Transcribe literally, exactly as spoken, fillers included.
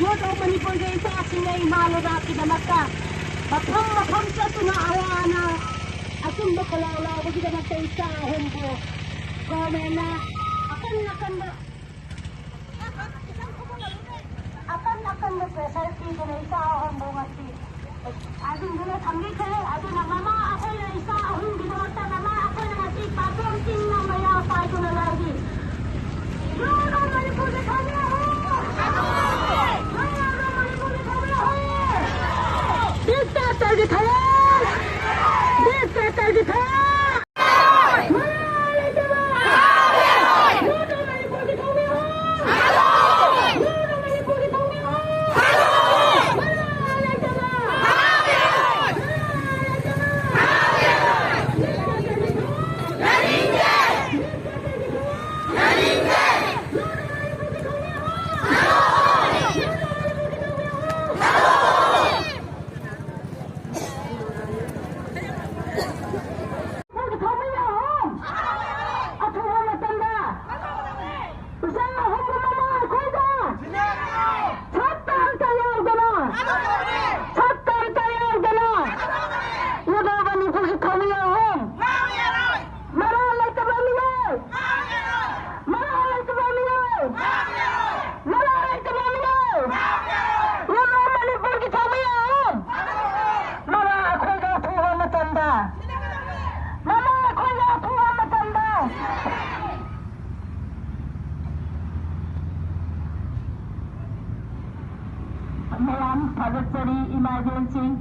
Youth of ꯃꯅꯤꯄꯨꯔꯒꯤ ꯏꯆꯥꯁꯤꯡꯅ ꯏꯃꯥ ꯂꯩꯕꯥꯛꯀꯤꯗꯃꯛꯇ ꯃꯐꯝ ꯃꯐꯝ ꯆꯠꯇꯨꯅ ꯑꯋꯥ ꯑꯅꯥ ꯑꯆꯨꯝꯕ ꯈꯣꯜꯂꯥꯎ ꯂꯥꯎꯕꯒꯤꯗꯃꯛꯇ ꯏꯆꯥ ꯑꯍꯨꯝꯕꯨ ꯒꯣꯔꯃꯦꯟꯅ ꯑꯀꯟ ꯑꯀꯟꯕ ꯑꯀꯟ ꯑꯀꯟꯕ ꯄ꯭ꯔꯦꯁꯔ ꯄꯤꯗꯨꯅ ꯏꯆꯥ ꯑꯍꯨꯝꯕꯨ ꯉꯁꯤ ꯊꯥꯖꯤꯟꯗꯨꯅ ꯊꯝꯕꯤꯈ꯭ꯔꯦ꯫ ꯑꯗꯨꯅ ꯃꯃꯥ ꯑꯩꯈꯣꯏꯅ ꯏꯆꯥ ꯑꯍꯨꯝꯒꯤꯗꯃꯛꯇ ꯃꯃꯥ ꯑꯩꯈꯣꯏꯅ ꯉꯁꯤ ꯄꯥꯊꯣꯟ ꯆꯤꯡꯅ ꯃꯌꯥ ꯄꯥꯏꯗꯨꯅ ꯂꯩꯔꯤ꯫ ꯌꯣꯒ ꯃꯅꯤꯄꯨꯔꯒꯤ ꯊꯧꯔꯤ ꯑꯍꯨꯝ! ꯌꯣꯒ ꯃꯅꯤꯄꯨꯔꯒꯤ ꯊꯧꯔꯤ ꯑꯍꯨꯝ! ꯗꯤꯛꯇꯦꯇꯔꯒꯤ ꯊꯧꯔꯤ! ꯗꯤꯛꯇꯦꯇꯔꯒꯤ ꯊꯧꯔꯤ! ꯃꯔꯥꯜ ꯂꯩꯇꯕ! ꯌꯣꯒ ꯃꯅꯤꯄꯨꯔꯒꯤ ꯊꯧꯔꯤ ꯑꯍꯨꯝ! ꯌꯣꯒ ꯃꯅꯤꯄꯨꯔꯒꯤ ꯊꯧꯔꯤ ꯑꯍꯨꯝ! ꯃꯔꯥꯜ ꯂꯩꯇꯕ! ꯑꯊꯨꯕ ꯃꯇꯝꯗ ꯏꯆꯥ ꯑꯍꯨꯝꯒꯤ ꯃꯃꯥ ꯑꯩꯈꯣꯏꯗ ꯁꯛꯇꯝꯇ ꯌꯥꯎꯗꯅ, ꯁꯛꯇꯝꯇ ꯌꯥꯎꯗꯅ ꯌꯣꯒ ꯃꯅꯤꯄꯨꯔꯒꯤ ꯊꯧꯔꯤ ꯑꯍꯨꯝ! ꯃꯔꯥꯜ ꯂꯩꯇꯕ ꯃꯤꯑꯣꯏ! ꯃꯔꯥꯜ ꯂꯩꯇꯕ ꯃꯤꯑꯣꯏ! ꯃꯔꯥꯜ ꯂꯩꯇꯕ ꯃꯤꯑꯣꯏ! ꯌꯣꯒ ꯃꯅꯤꯄꯨꯔꯒꯤ ꯊꯧꯔꯤ ꯑꯍꯨꯝ! ꯃꯃꯥ ꯑꯩꯈꯣꯏꯒ ꯑꯊꯨꯕ ꯃꯇꯝꯗ! ꯃꯃꯥ ꯑꯩꯈꯣꯏꯒ ꯑꯊꯨꯕ ꯃꯇꯝꯗ! ꯃꯌꯥꯝ ꯊꯥꯒꯠꯆꯔꯤ ꯏꯃꯥ ꯏꯕꯦꯟꯁꯤꯡ꯫